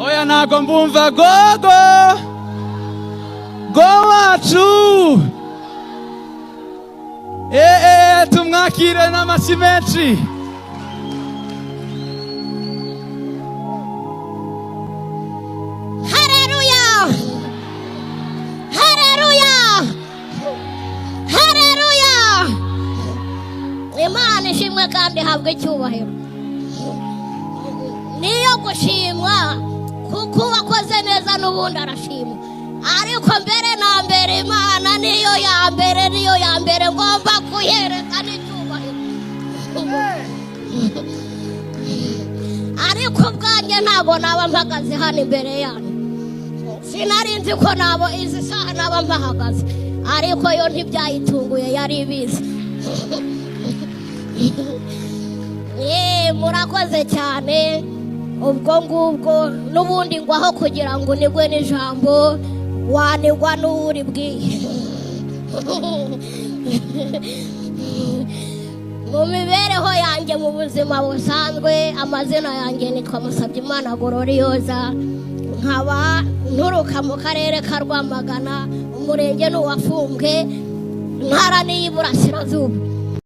Oya, ntago mbumva. Gogo go wacu, tumwakire n'amashyi menshi. Haleluya! Haleluya! Haleluya! Imana ishimwe kandi ihabwe icyubahiro. Niyo gushimwa kuko uwakoze neza n'ubundi arashimwa. Ariko mbere na mbere Imana niyo ya mbere, niyo ya mbere ngomba kuyihereza n'icyubahiro. Ariko ubwanjye ntabwo naba mpagaze hano imbere yanyu. Sinari nzi ko nabo izi saha naba mpahagaze, ariko yo ntibyayitunguye, yari ibizi. Murakoze cyane. Ubwo ngubwo n'ubundi ngwaho kugira ngo unigwe n'ijambo, wanigwa n'uwuribwiye. Mu mibereho yanjye mu buzima busanzwe, amazina yanjye nitwa Musabyimana Gororiyoza, nkaba nturuka mu karere ka Rwamagana, umurenge ni uwa Fumbwe, intara ni iy'Iburasirazuba.